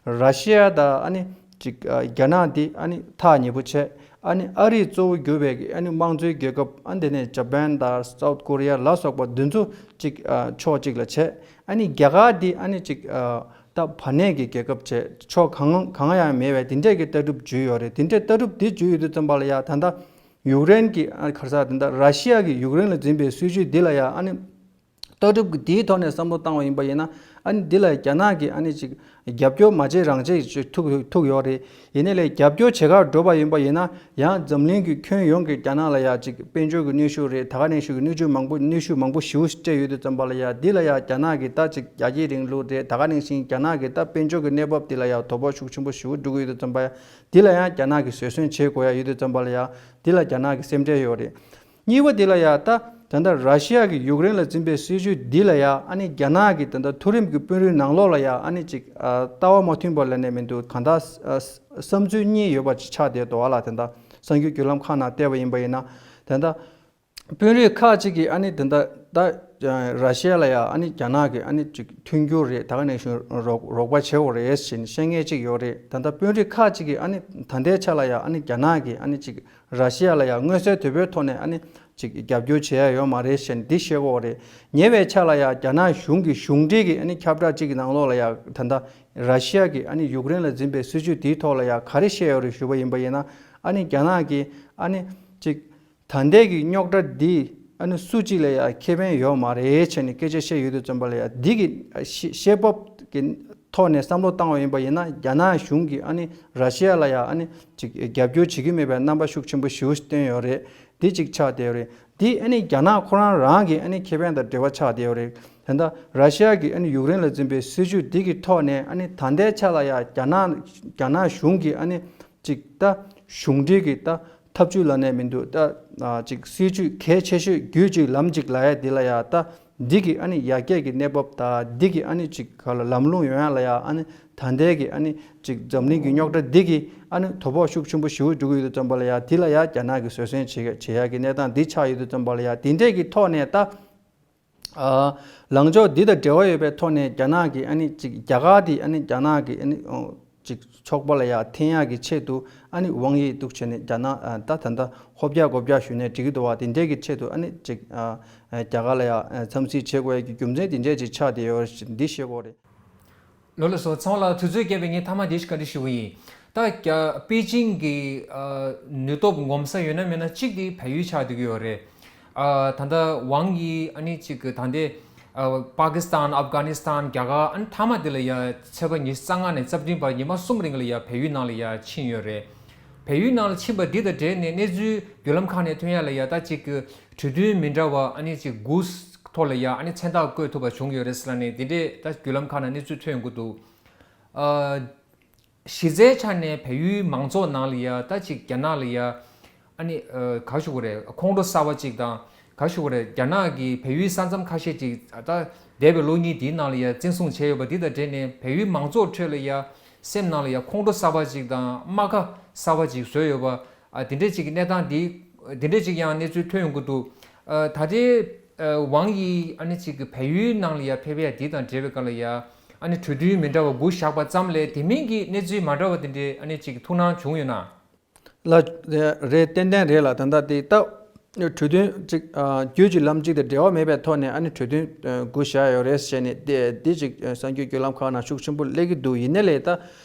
ར་ཤི་ཡ་དང་ཨ་ནི་ཅིག་རྒྱ་ནག་འདི་ཨ་ནི་ཐག་ཉེ་པོ་བྱས། ཨ་ནི་ཨ་རིས་གཙོ་བོ་གྱུར་པའི་ཨ་ནི་དམངས་གཙོའི་རྒྱལ་ཁབ་ཨ་འདི་ནས་ཇ་པན་དང་སའུ་ཐི་ཀོ་རི་ཡ་ལ་སོགས་པ་འདི་ཚོ་ཅིག་ཕྱོགས་གཅིག་ལ་བྱས། ཨ་ནི་རྒྱ་གར་འདི་ཨ་ནི་ཅིག་ད་བར་གནས་ཀྱི་རྒྱལ་ཁབ་བྱས། ཕྱོགས་གང་གང་ཡང་མེད་པའི་དེ་འདྲས་ཀྱི་ལྟ་གྲུབ་བརྒྱུད་ཡོད་རེད། དེ་འདྲས་ལྟ་གྲུབ་འདི་བརྒྱུད་ཡོད་དུས་ཙམ་པ་ལ་ཡང་ད་ལྟ། ཡུཀ་རེན་གྱི་ཨ་ག་རེ་ཟེར་དེ་འདྲ་ར་ཤི་ཡ་གིས་ཡུཀ་རེན་ལ་འཛིན་པའི་སྲིད་བྱུས་འདི་ལ་ཡང་ཨ་ནི་ལྟ་གྲུབ་ཀྱི་འདིའི་ཐོག་ནས་བསམ་བློ་བཏང་བ་ཡིན་པ་ཡིན་ན། ཨ་ནི་འདི་ལ་རྒྱ་ནག་གིས་ཨ་ནི་ཅིག་རྒྱབ་སྐྱོར་མ་བྱེད་རང་བྱེད་ཅིག་ཐུག་ཐུག་ཡོད་རེད། ཡིན་ནའི་ལས་རྒྱབ་སྐྱོར་བྱེད་གར་འགྲོ་བ་ཡིན་པ་ཡིན་ན་ཡང་འཛམ་གླིང་གི་ཁྱོན་ཡོངས་ཀྱི་རྒྱ་ནག་ལ་ཡང་ཅིག་དཔལ་འབྱོར་གྱི་གནོན་ཤུགས་རེད། ད་ག་ནང་བཞིན་གྱི་གནོན་ཤུགས་མང་པོ་གནོན་ཤུགས་མང་པོ་ཞེ་པོ་སྤྲད་ཡོད་དུས་ཙམ་པ་ལ་ཡང་འདི་ལ་ཡང་རྒྱ་ནག་གིས་ད་ཅིག་རྒྱལ་སྤྱིའི་རིང་ལུགས་རེད། ད་ག་ནང་བཞིན་རྒྱ་ནག་གིས་ད་དཔལ་འབྱོར་གྱི་གནས་བབ་འདི་ལ་ཡང་དོ་ཕོག་ཤུགས་ཆེན་པོ་ཞེ་པོ་འགྲོ་གི་ཡོད་དུས་ཙམ་པ་ཡང་འདི་ལ་ཡང་རྒྱ་ནག་གིས་བཟོད་བསྲན་བྱེད་དགོས་ཡ་ཡོད་དུས་ཙམ་པ་ལ་ཡང་འདི་ལ་རྒྱ་ནག་གི་སེམས་ཁྲལ་ཡོད་རེད། གཉིས་པ་འདི་ལ་ཡང་ད་ད་ལྟ་ར་ཤི་ཡ་གིས་ཡུཀ་རེན་ལ་འཛིན་པའི་སྲིད་བྱུས་འདི་ལ་ཡང་ཨ་ནི་རྒྱ་ནག་གི་ད་ལྟ་མཐོ་རིམ་གྱི་དཔོན་རིགས་ནང་ལོགས་ལ་ཡང་ཨ་ནི་ཅིག་ཨ་ལྟ་བ་མ་མཐུན་པ་ལབ་ནས་མི་འདུག་གང་ལྟར་ཨ་བསམ་ཚུལ་གཉིས་ཡོད་པ་ཅིག་ཆགས་བསྡད་འདུག་ཨ་ལ། ད་ལྟ་གསར་འགྱུར་བརྒྱུད་ལམ་ཁག་ནང་བལྟས་པ་ཡིན་པ་ཡིན་ན་ད་ལྟ་དཔོན་རིགས་ཁག་ཅིག་གིས་ཨ་ནི་ད་ལྟ་ད་ར་ཤི་ཡ་ལ་ཡང་ཨ་ནི་རྒྱ་ནག་གིས་ཨ་ནི་ཅིག་མཐུན་འགྱུར་རེད། ད་ག་ནང་བཞིན་རོགས་རོགས་པ་བྱེད་དགོས་རེད་ཟེར་ནས་བཤད་མཁན་ཅིག་ཡོད་རེད། ད་ལྟ་དཔོན་རིགས་ཁག་ཅིག་གིས་ཨ་ནི་ད་ལྟའི་ཆ་ལ་ཡང་ཨ་ནི་རྒྱ་ནག་གིས་ཨ་ནི་ཅིག་ར་ཤི་ཡ་ལ་ཡང་མངོན་གསལ་དོད་པོའི་ཐོག་ནས་ཨ་ནི་ཅིག་རྒྱབ་སྐྱོར་བྱེད་ཡ་ཡོད་མ་རེད་ཟེར་ནས་འདི་བཤད་ཀྱི་ཡོད་རེད། ཉེ་བའི་ཆ་ལ་ཡང་རྒྱ་ནག་གཞུང་གི་གཞུང་འབྲེལ་གྱི་ཨ་ནི་ཁྱབ་བསྒྲགས་ཅིག་གི་ནང་ལོགས་ལ་ཡང་ད་ལྟ་ར་ཤི་ཡ་གིས་ཨ་ནི་ཡུཀ་རེན་ལ་འཛིན་པའི་སྲིད་བྱུས་དེའི་ཐོག་ལ་ཡང་ག་རེ་བཤད་ཡོད་རེད་ཞུས་པ་ཡིན་པ་ཡིན་ན། ཨ་ནི་རྒྱ་ནག་གིས་ཨ་ནི་ཅིག་ད་ལྟའི་གི་རྙོག་དྲ་འདི་ཨ་ནི་སུ་གཅིག་ལ་ཡང་ཁེ་ཕན་ཡོད་མ་རེད་ཟེར་ནས་སྐད་ཆ་བཤད་ཡོད་དུས་ཙམ་པ་ལ་ཡང་འདི་གི་ཤེས་ཤེས་བབ་ཀྱི་ཐོག་ནས་བསམ་བློ་བཏང་བ་ཡིན་པ་ཡིན་ན་རྒྱ་ནག་གཞུང་གིས་ཨ་ནི་ར་ཤི་ཡ་ལ་ཡང་ཨ་ནི་ཅིག་རྒྱབ་སྐྱོར་བྱེད་ཀྱི་མེད་པའི་རྣམ་པ་ཤུགས་ཆེན་པོ་ཞེ་པོ་ཞིག་བསྟན་ཡོད་རེད། འདི་གཅིག་ཆགས་བསྡད་ཡོད་རེད། འདི་ཨ་ནི་རྒྱ་ནག་ཁོ་རང་རང་གི་ཨ་ནི་ཁེ་ཕན་དང་འབྲེལ་བ་ཆགས་བསྡད་ཡོད་རེད། ད་ལྟ་ར་ཤི་ཡ་གིས་ཨ་ནི་ཡུཀ་རེན་ལ་འཛིན་པའི་སྲིད་བྱུས་འདི་གི་ཐོག་ནས་ཨ་ནི་ད་ལྟའི་ཆ་ལ་ཡང་རྒྱ་ནག་རྒྱ་ནག་གཞུང་གིས་ཨ་ནི་ཅིག་ད་གཞུང་འབྲེལ་གྱི་ད་ཐབས་ཇུས་ལབ་ནས་མི་འདུག་ད་ཅིག་སྲིད་བྱུས་གལ་ཆེ་ཤོས་རྒྱུད་གཅིག་ལམ་གཅིག་ལབ་ཡ་འདི་ལ་ཡང་ད་འདི་གི་ཨ་ནི་ཡར་རྒྱས་ཀྱི་གནས་བབ་དང་འདི་གི་ཨ་ནི་ཅིག་ག་ལ་ལམ་ལྷོང་ཡོང་ཡ་ལ་ཡང་ཨ་ནི་ད་ལྟའི་གི་ཨ་ནི་ཅིག་འཛམ་གླིང་གི་རྙོག་དྲ་འདི་གི་ཨ་ནི་དོ་ཕོག་ཤུགས་ཆེན་པོ་ཞེ་པོ་འགྲོ་གི་ཡོད་དུས་ཙམ་པ་ལ་ཡང་འདི་ལ་ཡང་རྒྱ་ནག་གིས་བཟོད་བསྲན་བྱེད་བྱེད་ཡ་གི་གནས་སྟངས་འདི་ཆགས་ཡོད་དུས་ཙམ་པ་ལ་ཡང་འདི་འདྲས་ཀྱི་ཐོག་ནས་ད་ཨ་ལངས་ཕྱོགས་འདི་དང་འབྲེལ་བ་ཡོད་པའི་ཐོག་ནས་རྒྱ་ནག་གིས་ཨ་ནི་ཅིག་རྒྱ་གར་འདི་ཨ་ནི་རྒྱ་ནག་གི་ཨ་ནི་ཅིག་ཕྱོགས་པ་ལ་ཡང་འཐེན་ཡག་གི་ཆེད་དུ་ཨ་ནི་ཝང་དབྱི་འདུག་བྱས་ནས་རྒྱ་ནག་ཨ་ད་ད་ལྟ་ཧོབ་རྒྱག་སྒོབ་རྒྱག་ཞུས་ནས་འགྲིག་གི་འདུག་བ། དེ་འདྲས་ཀྱི་ཆེད་དུ་ཨ་ནི་ཅིག་ཨ་རྒྱ་གར་ལ་ཡང་འཚམས་གཟིགས་བྱེད་དགོས་ཡག་གི་རྒྱུ་མཚན་དེ་འདྲས་ཅིག་ཆགས་བསྡད་ཡོད་འདི་ཤེས་དགོས་རེད། ལགས་ལགས་སོ། ཚང་མ་ལ་དུས་ཚོད་བསྐྱལ་བའི་ངས་མཐའ་མ་འདི་ཞིག་བཀའ་འདྲི་ཞུ་གི་ཡིན། ད་རྒྱ་པེ་ཅིང་གི་ཨ་ནུས་སྟོབས་ངོམ་ས་ཡོད་ན་མེད་ན་གཅིག་དེ་བལ་ཡུལ་ཆགས་བསྡད་ཀྱི་ཡོད་རེད། ཨ་ད་ལྟ་ཝང་དབྱི་ཨ་ནི་གཅིག་གི་ད་ལྟའི་ཨ་པ་ཀི་སི་ཐན། ཨབ་གྷ་ནི་སི་ཐན། རྒྱ་གར། ཨ་ནི་མཐའ་མ་དེ་ལ་ཡ་ཚེས་པ་ཉི་ཤུ་རྩ་ལྔ་ནས་རྩ་བདུན་བར་ཉི་མ་གསུམ་རིང་ལ་ཡ་བལ་ཡུལ་ནང་ལ་ཡ་ཕྱིན་ཡོད་རེད། བལ་ཡུལ་ནང་ལ་ཕྱིན་པ་འདི་དང་འབྲེལ་ནས་གནས་ཚུལ་བརྒྱུད་ལམ་ཁག་ནས་ཐོན་ཡ་ལ་ཡ་ད་གཅིག་གི་གྲོས་མཐུན་མི་འདྲ་བ་ཨ་ནི་གཅིག་དགུ་ཐོག་ལ་ཡ་ཨ་ནི་མཚན་རྟགས་བཀོད་ཐུབ་པ་བྱུང་ཡོད་རེད་ཟེར་ལབ་ནས་འདི་འདྲས་ད་བརྒྱུད་ལམ་ཁག་ནང་གནས་ཚུལ་ཐོན་ཡོང་གི་འདུག་ཨ་གཞི་རྩའི་ཆ་ནས་བལ་ཡུལ་མང་ཚོགས་ནང་ལ་ཡ་ད་ཅིག་རྒྱ་ནག་ལ་ཡ་ཨ་ནི་ཨ་ག་ཞུ་དགོས་རེད། ཁོང་ཁྲོ་གསར་པ་ཅིག་དང་ག་ཞུ་དགོས་རེད། རྒྱ་ནག་གི་བལ་ཡུལ་ས་མཚམས་ཁ་ཤས་ཅིག་ད་འདས་པའི་ལོ་གཉིས་འདིའི་ནང་ལ་ཡ་བཙན་བཟུང་བྱས་ཡོད་པ་འདི་དང་འབྲེལ་ནས་བལ་ཡུལ་མང་ཚོགས་ཁྲོད་ལ་ཡ་སེམས་ནང་ལ་ཡ་ཁོང་ཁྲོ་གསར་པ་ཅིག་དང་རྨ་ཁ་གསར་པ་ཅིག་བཟོས་ཡོད་པ། ཨ་དེ་འདྲས་ཅིག་གི་གནས་སྟངས་འདི་དེ་འདྲས་ཅིག་ཡང་གནས་ཚུལ་ཐོན་ཡོང་གི་འདུག་ཨ་ད་ལྟའི་ཨ་ཝང་དབྱི་ཨ་ནི་ཅིག་གི་བལ་ཡུལ་ནང་ལ་ཡ་ཕེབས་ཡ་འདི་དང་འབྲེལ་བའི་སྐབས་ལ་ཡ་ ཨ་ནི་གྲོས་མཐུན་མི་འདྲ་བ་དགུ་བཞག་པ་ཙམ་ལས་དེ་མིན་གྱི་གནས་ཚུལ་མ་འདྲ་བ་དེ་འདྲའི་ཨ་ནི་ཅིག་ཐུགས་སྣང་བྱུང་ཡོད་ན། ལ། རེད། ཏན་ཏན་རེད་ལ། ད་ལྟ་དེ་ད་གྲོས་མཐུན་ཅིག་ཨ་རྒྱུད་ཀྱི་ལམ་གཅིག་དང་འབྲེལ་བ་མེད་པའི་ཐོག་ནས་ཨ་ནི་གྲོས་མཐུན་ཨ་དགུ་བཞག་ཡོད་རེད་ཟེར་ནས་དེ་དེ་ཅིག་ཨ་གསར་འགྱུར་བརྒྱུད་ལམ་ཁག་ནང་ཤུགས་ཆེན་པོ་སླེབས་ཀྱི་འདུག་ཡིན་ནའི་ལས་ད་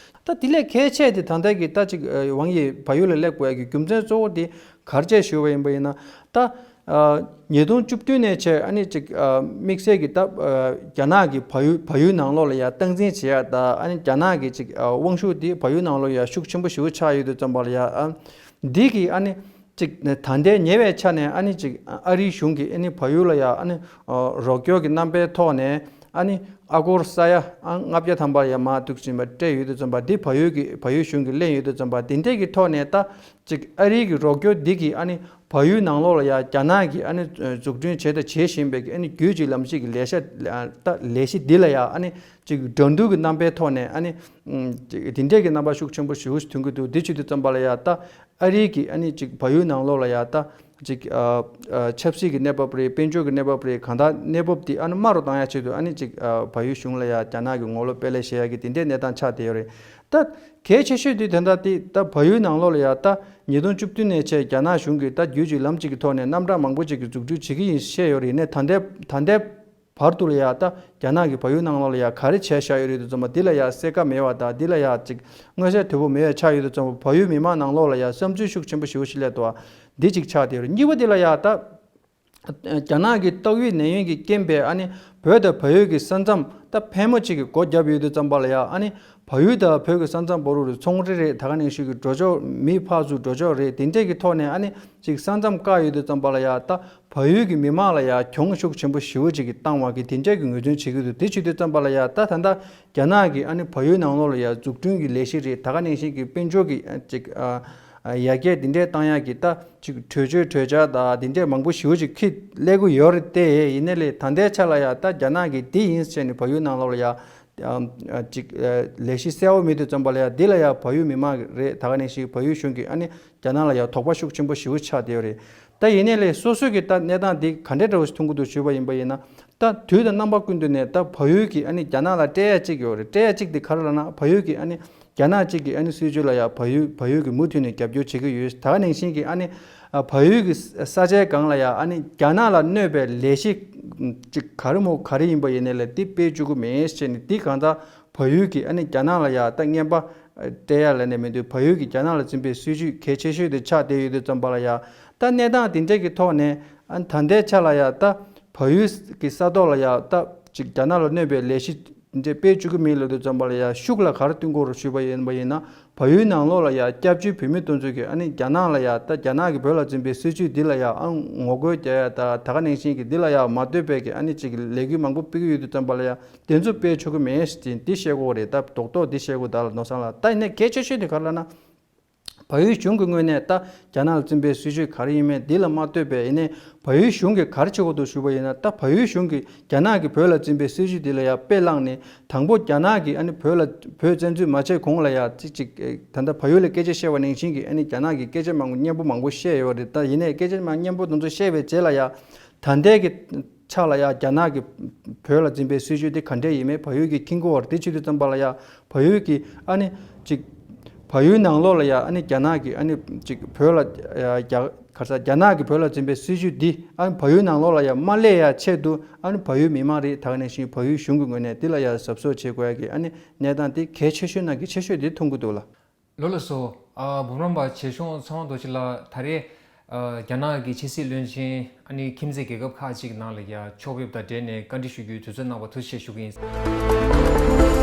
ད་དེ་ལས་གལ་ཆེ་དེ་ད་ལྟ་གི་ད་ཅིག་ཨ་ཝང་ཡི་བལ་ཡུལ་ལ་སླེབས་དགོས་ཡ་གི་རྒྱུ་མཚན་གཙོ་བོ་དེ་ག་རེ་བྱས་ཞུས་པ་ཡིན་པ་ཡིན་ན། ད་ཨ་ཉིས་སྟོང་བཅུ་བདུན་ནས་བྱས་ཨ་ནི་ཅིག་ཨ་དམིགས་བསལ་གྱི་ད་ཨ་རྒྱ་ནག་གི་བལ་ཡུལ་བལ་ཡུལ་ནང་ལོགས་ལ་ཡ་སྟངས་འཛིན་བྱེད་ཡ་ད་ཨ་ནི་རྒྱ་ནག་གི་ཅིག་ཨ་དབང་ཤུགས་དེ་བལ་ཡུལ་ནང་ལོགས་ཡ་ཤུགས་ཆེན་པོ་ཞེ་པོ་ཆགས་ཡོད་དུས་ཙམ་པ་ལ་ཡ་ཨ་འདི་གི་ཨ་ནི་ཅིག་ད་ལྟའི་ཉེ་བའི་ཆ་ནས་ཨ་ནི་ཅིག་ཨ་རིའི་གཞུང་གིས་ཨ་ནི་བལ་ཡུལ་ལ་ཡ་ཨ་ནི་ཨ་རོགས་སྐྱོར་གྱི་རྣམ་པའི་ཐོག་ནས་ཨ་ནི་ཨ་སྒོར་ས་ཡ་ཨ་ལྔ་བརྒྱ་ཐམ་པ་ཡ་མར་གཏུག་བཞིན་པ་སྤྲད་ཡོད་དུས་ཙམ་པ་འདི་བལ་ཡུལ་གྱི་བལ་ཡུལ་གཞུང་གིས་ལེན་ཡོད་དུས་ཙམ་པ་དེ་འདྲས་ཀྱི་ཐོག་ནས་ད། ཅིག་ཨ་རིའི་གི་རོགས་སྐྱོར་འདི་གིས་ཨ་ནི་བལ་ཡུལ་ནང་ལོགས་ལ་ཡ་རྒྱ་ནག་གིས་ཨ་ནི་འཛུགས་སྐྲུན་བྱས་དང་བྱེད་བཞིན་པའི་གི་ཨ་ནི་རྒྱུད་ཀྱི་ལམ་གཅིག་གི་ལས་ཤ་ད་ལས་གཞི་འདི་ལ་ཡ་ཨ་ནི་ཅིག་འགྲན་བསྡུར་གྱི་རྣམ་པའི་ཐོག་ནས་ཨ་ནི་ཅིག་དེ་འདྲས་ཀྱི་རྣམ་པ་ཤུགས་ཆེན་པོ་ཞེ་པོ་ཞིག་ཐོན་གྱི་འདུག་འདི་བྱེད་དུས་ཙམ་པ་ལ་ཡ་ད་ཨ་རིའི་གི་ཨ་ནི་ཅིག་བལ་ཡུལ་ནང་ལོགས་ལ་ཡ་ད་ཅིག་ཨ་ཨ་ཆབ་སྲིད་ཀྱི་གནས་བབ་རེད། དཔལ་འབྱོར་གྱི་གནས་བབ་རེད། གང་ལྟར་གནས་བབ་དེ་ཨ་ནི་དམའ་རུ་བཏང་ཡ་ཆེད་དུ་ཨ་ནི་ཅིག་ཨ་བལ་ཡུལ་གཞུང་ལ་ཡ་རྒྱ་ནག་གི་ངོ་ལོག་དཔེ་ལས་བཤད་ཡ་གི་དེ་འདྲས་གནས་སྟངས་ཆགས་བསྡད་ཡོད་རེད། ད་གལ་ཆེ་ཤོས་དེ་དེ་འདྲ་དེ་ད་བལ་ཡུལ་ནང་ལོགས་ལ་ཡ་ད་ཉིས་སྟོང་བཅུ་བདུན་ནས་བྱས་རྒྱ་ནག་གཞུང་གིས་ད་རྒྱུད་ཀྱི་ལམ་གཅིག་གི་ཐོག་ནས་རྣམ་གྲངས་མང་པོ་ཅིག་གི་འཛུགས་སྐྲུན་བྱེད་ཀྱི་ཡིན་བཤད་ཡོད་རེད། ཡིན་ནའི་ད་ལྟའི་ད་ལྟའི་བར་དུ་ལ་ཡ་ད་རྒྱ་ནག་གིས་བལ་ཡུལ་ནང་ལོགས་ལ་ཡ་ག་རེ་བྱས་བཞག་ཡོད་རེད་དུས་ཙམ་པ་འདི་ལ་ཡ་གསལ་ཁ་མེད་པ་དང་འདི་ལ་ཡ་ཅིག་མངོན་གསལ་དོད་པོ་མེད་པ་ཆགས་ཡོད་དུས་ཙམ་པ་བལ་ཡུལ་མི་མང་ནང་ལོགས་ལ་ཡ་བསམ་ཚུལ་ཤུགས་ཆེན་པོ་ཞེ་པོ་ཞིག་སླེབས་འདུག་འདི་གཅིག་ཆགས་བསྡད་ཡོད་རེད། གཉིས་པ་འདི་ལ་ཡ་ད། རྒྱ་ནག་གི་ཏོག་དབྱིབས་ནད་ཡམས་ཀྱི་རྐྱེན་པས་ཨ་ནི་བོད་དང་བལ་ཡུལ་གྱི་ས་མཚམས་ད་ཕལ་མོ་ཆེ་གི་སྒོ་བརྒྱབ་ཡོད་དུས་ཙམ་པ་ལ་ཡ་ཨ་ནི་བལ་ཡུལ་དང་བོད་ཀྱི་ས་མཚམས་བར་དུ་ཚོང་འབྲེལ་རེད། ད་ག་ནང་བཞིན་གྱི་འགྲོ་ཕྱོགས་མི་ཕར་ཚུར་འགྲོ་ཕྱོགས་རེད། དེ་འདྲས་ཀྱི་ཐོག་ནས་ཨ་ནི་ཅིག་ས་མཚམས་བཀག་ཡོད་དུས་ཙམ་པ་ལ་ཡ་ད་བལ་ཡུལ་གྱི་མི་མང་ལ་ཡ་གྱོང་ཤུགས་ཆེན་པོ་ཞེ་པོ་ཅིག་གི་བཏང་བ་གི་དེ་འདྲས་ཀྱི་ངོས་འཛིན་བྱེད་ཀྱི་འདུག་དེ་བྱེད་དུས་ཙམ་པ་ལ་ཡ་ད་ད་ལྟ་རྒྱ་ནག་གི་ཨ་ནི་བལ་ཡུལ་ནང་ལོགས་ལ་ཡ་འཛུགས་སྐྲུན་གྱི་ལས་གཞི་རེད། ད་ག་ནང་བཞིན་གྱི་དཔལ་འབྱོར་གྱི་ཨ་ཅིག་ཨ་ཡར་རྒྱས་དེ་འདྲས་བཏང་ཡག་གི་ད། ཅིག་གྲོས་ཆོད་གྲོས་འཆར་དང་དེ་འདྲས་མང་པོ་ཞེ་པོ་ཅིག་ཁྱེར་སླེབས་ཀྱི་ཡོད་རེད་དེ། ཡིན་ནའི་ལས་ད་ལྟའི་ཆ་ལ་ཡ་ད་རྒྱ་ནག་གིས་འདི་ཡིན་ཟེར་ནས་བལ་ཡུལ་ནང་ལོགས་ལ་ཡ་ཨ་ཅིག་ཨ་ལས་གཞི་གསལ་བོ་མེད་དུས་ཙམ་པ་ལ་ཡ་འདི་ལ་ཡ་བལ་ཡུལ་མི་མང་རེད། ད་ག་ནང་བཞིན་བལ་ཡུལ་གཞུང་གིས་ཨ་ནི་རྒྱ་ནག་ལ་ཡ་དོགས་པ་ཤུགས་ཆེན་པོ་ཞེ་པོ་ཆགས་བསྡད་ཡོད་རེད། ད་ཡིན་ནའི་ལས་སོ་སོའི་གི་ད་གནས་སྟངས་འདི་ག་འདྲས་འདྲ་བོ་ཞིག་མཐོང་གི་འདུག་ཞུས་པ་ཡིན་པ་ཡིན་ན། ད་དུས་དང་རྣམ་པ་ཀུན་ཏུ་ནས་ད་བལ་ཡུལ་གྱིས་ཨ་ནི་རྒྱ་ནག་ལ་སྤྲད་ཡ་གཅིག་ཡོད་རེད། སྤྲད་ཡ་གཅིག་དེ་ག་རེ་ལབ་ན་བལ་ཡུལ་གྱིས་ཨ་ནི། རྒྱ་ནག་གཅིག་གི་ཨ་ནི་སྲིད་བྱུས་ལ་ཡང་བལ་ཡུལ་བལ་ཡུལ་གྱིས་མུ་མཐུད་ནས་རྒྱབ་སྐྱོར་བྱེད་ཀྱི་ཡོད། ད་ག་ནང་བཞིན་གྱི་ཨ་ནི་ཨ་བལ་ཡུལ་གྱི་ས་ཆའི་སྒང་ལ་ཡང་ཨ་ནི་རྒྱ་ནག་ལ་གནོད་པའི་ལས་གཞི་ཅིག་ག་རེ་མོ་ག་རེ་ཡིན་པ་ཡིན་ནའི་ལས་འདི་སྤེལ་བཅུག་གི་མེད་ཅེས་ནས། འདི་གང་ལྟར་བལ་ཡུལ་གྱིས་ཨ་ནི་རྒྱ་ནག་ལ་ཡང་ད་རྔན་པ་སྤྲད་ཡ་ལབ་ནས་མི་འདུག་བལ་ཡུལ་གྱིས་རྒྱ་ནག་ལ་འཛིན་པའི་སྲིད་བྱུས་གལ་ཆེ་ཤོས་དེ་ཆགས་བསྡད་ཡོད་དུས་ཙམ་པ་ལ་ཡང་། ད་གནས་སྟངས་དེ་འདྲས་ཀྱི་ཐོག་ནས་ཨ་ནི་ད་ལྟའི་ཆ་ལ་ཡང་ད་བལ་ཡུལ་གྱི་ས་ཐོག་ལ་ཡང་ད་ཅིག་རྒྱ་ནག་ལ་གནོད་པའི་ལས་གཞི་འདི་སྤེལ་བཅུག་གི་མིན་ལབ་དུས་ཙམ་པ་ལ་ཡང་ཤུགས་ལ་ག་རེ་བསྟུན་དགོས་རེད་ཞུས་པ་ཡིན་པ་ཡིན་ན། བལ་ཡུལ་ནང་ལོགས་ལ་ཡང་སྐྱབས་བཅོལ་བོད་མི་དེ་ཚོ་གིས་ཨ་ནི་རྒྱ་ནག་ལ་ཡང་ད་རྒྱ་ནག་གིས་བོད་ལ་འཛིན་པའི་སྲིད་བྱུས་འདི་ལ་ཡང་ཨ་ངོ་རྒོལ་རྒྱག་ཡ་དང་། ད་ག་ནང་བཞིན་གྱི་འདི་ལ་ཡང་མ་ལྟོས་པའི་གི་ཨ་ནི་ཅིག་ལས་འགུལ་མང་པོ་སྤེལ་གི་ཡོད་དུས་ཙམ་པ་ལ་ཡང་དེ་ཚོ་སྤེལ་ཆོག་གི་མེད་ཅེས་འདི་བཤད་དགོས་རེད། ད་རྡོག་རྡོག་འདི་བཤད་དགོས། ད་ལ་ནོར་སོང་ལ། ད་ཡིན་ནའི་གལ་ཆེ་ཤོས་དེ་ག་རེ་ལབ་ན། བལ་ཡུལ་གཞུང་གི་ངོས་ནས་ད་རྒྱ་ནག་ལ་འཛིན་པའི་སྲིད་བྱུས་ག་རེ་ཡིན་མིན་འདི་ལ་མ་ལྟོས་པའི་ཡིན་ནའི་བལ་ཡུལ་གཞུང་གིས་ག་རེ་བྱེད་དགོས་འདུག་ཞུས་པ་ཡིན་ན། ད་བལ་ཡུལ་གཞུང་གིས་རྒྱ་ནག་གིས་བོད་ལ་འཛིན་པའི་སྲིད་བྱུས་འདི་ལ་ཡང་དཔེ་བླངས་ནས། དང་པོ་རྒྱ་ནག་གིས་ཨ་ནི་བོད་ལ་བོད་བཙན་འཛུལ་མ་བྱས་གོང་ལ་ཡང་ཅིག་ཅིག་ད་ལྟ་བལ་ཡུལ་ལ་སྐད་ཆ་བཤད་པ་ནང་བཞིན་གྱི་ཨ་ནི་རྒྱ་ནག་གིས་སྐད་ཆ་མང་པོ་སྙན་པོ་མང་པོ་བཤད་ཡོད་རེད། ད་ཡིན་ནའི་སྐད་ཆ་མང་སྙན་པོ་དེ་ཚོ་བཤད་པའི་རྗེས་ལ་ཡང་ད་ལྟའི་གི་ཆ་ལ་ཡང་རྒྱ་ནག་གིས་བོད་ལ་འཛིན་པའི་སྲིད་བྱུས་དེ་ག་འདྲས་ཡིན་མིན་བལ་ཡུལ་གྱིས་མཁྱེན་གྱི་ཡོད་རེད། དེ་བྱེད་དུས་ཙམ་པ་ལ་ཡང་བལ་ཡུལ་གྱིས་ཨ་ནི་ཅིག་བལ་ཡུལ་ནང་ལོགས་ལ་ཡང་ཨ་ནི་རྒྱ་ནག་གིས་ཨ་ནི་ཅིག་བོད་ལ་ཡ་རྒྱ་ག་རེ་ཟེར་རྒྱ་ནག་གིས་བོད་ལ་འཛིན་པའི་སྲིད་བྱུས་འདི་ཨ་ནི་བལ་ཡུལ་ནང་ལོགས་ལ་ཡང་མ་སླེབས་ཡ་ཆེད་དུ་ཨ་ནི་བལ་ཡུལ་མི་མང་རེད། ད་ག་ནང་བཞིན་བལ་ཡུལ་གཞུང་གི་ངོས་ནས་འདི་ལ་ཡང་གཟབ་གཟབ་བྱེད་དགོས་ཡ་གི་ཨ་ནི་གནས་སྟངས་འདི་གལ་ཆེ་ཤོས་ནང་གི་ཆེ་ཤོས་འདི་མཐོང་གི་འདུག་ལགས། ལགས་སོ། ཨ་འབུམ་རམས་པ་ཆོས་སྐྱོང་ཚེ་དབང་རྡོ་རྗེ་ལགས། ད་རེས་ཨ་རྒྱ་ནག་གི་ཕྱི་སྲིད་བློན་ཆེན་ཨ་ནི་ཁྱིམ་མཚེས་རྒྱལ་ཁབ་ཁག་ཅིག་ནང་ལ་ཡ་ཕྱོགས་ཕེབས་དང་འབྲེལ་ནས་བཀའ་འདྲི་ཞུ་རྒྱུའི་དུས་ཚོད་གནང་བར་ཐུགས་རྗེ་ཆེ་ཞུ་གི་ཡིན།